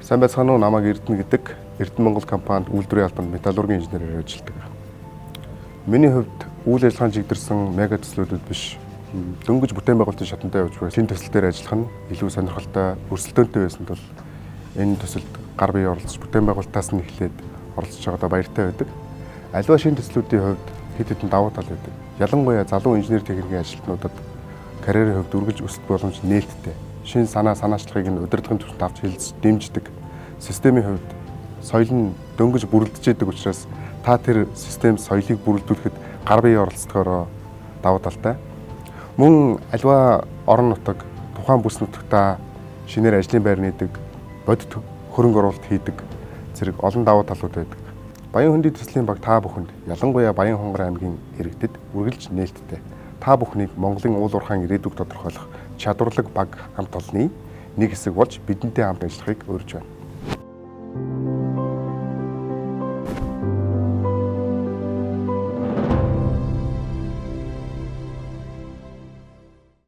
Сайн байцгаана уу? Намайг Эрдэнэ гэдэг. Эрдэнэ Монгол компанид үйлдвэрийн албанд металлургийн инженерээр ажилладаг. Миний хувьд үйл ажиллагаанд чигдэрсэн мега төслүүдэд биш, дөнгөж бүтээн байгуулалтын шатантай явж буй шинэ төсөл дээр ажиллах нь илүү сонирхолтой, өрсөлдөөнтэй байсан тул энэ төсөлд гар бие оролцож, бүтээн байгуулалтаас нь эхлээд оролцож байгаадаа баяртай байдаг. Аливаа шинэ төслүүдийн хувьд хэд хэдэн давуу тал байдаг. Ялангуяа залуу инженер техникийн ажилтнуудад карьерийн хувьд үргэлж өсөлт боломж нээлттэй. Шинэ санаа санаачлагыг нь удирдлагын түвшинд авч хэлж дэмждэг. Системийн хувьд соёл нь дөнгөж бүрэлдэж идэг учраас та тэр систем соёлыг бүрэлдүүлэхэд гар бие оролцдогоороо давуу талтай. Мөн аливаа орон нутаг тухайн бүс нутагтаа шинээр ажлын байр нээдэг, бодит хөрөнгө оруулалт хийдэг зэрэг олон давуу талууд байдаг. Баян хөндийн төслийн баг та бүхэнд, ялангуяа Баян-Хонгор аймгийн иргэдэд үргэлж нээлттэй. Та бүхнийг Монголын уул уурхайн ирээдүйг тодорхойлох чадварлаг баг хамт олонны нэг хэсэг болж бидэнтэй хамт ажиллахыг урьж байна.